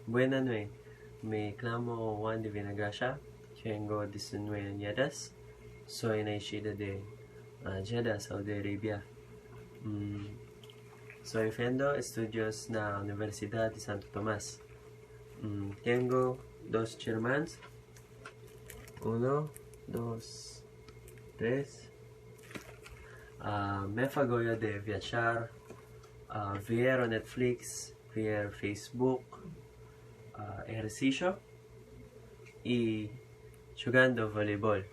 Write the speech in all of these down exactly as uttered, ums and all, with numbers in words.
Buena nueit, me clamo Juan de Vinagracia, tiengo diecinueve anyadas, soi naixida de, ah, Jeddah, Saudi Arabia. Mm, soi fendo estudios na Universidat de Santo Tomás. Mm, tiengo dos chirmans, uno, dos, tres. Ah, me fa goyo de viachar, ah, vier Netflix, vier Facebook, ah, ejercicio y chugando voleibol.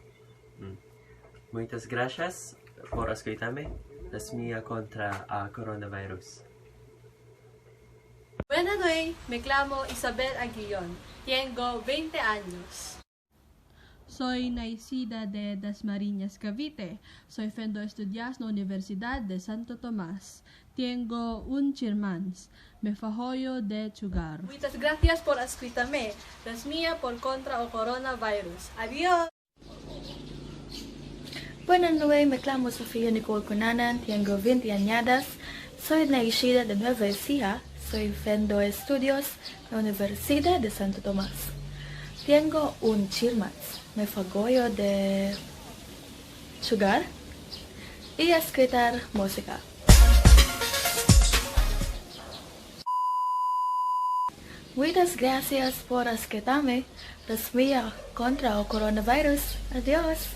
Mm. Muitas gracias por escoitar-me, las mía contra a coronavirus. Buena nueit, me clamo Isabel Aguillón, tiengo veinte anyos. Soi naixida de Das Mariñas Cavite, soi fendo estudias na Universidat de Santo Tomás. Tiengo un chirmans, me fa goyo de chugar. Muitas gracias por escoitar-me, las mía por contra o coronavirus. Adiós! Buena nueit, me clamo Sofía Nicole Cunanan, tiengo veinte anyadas, soi naixida de Nueva Ecija, soi fendo estudios na Universidat de Santo Tomás. Tiengo un chirmans, me fa goyo de chugar y escoitar musica. Muitas gracias por escoitar-me, las mía contra o coronavirus. Adiós!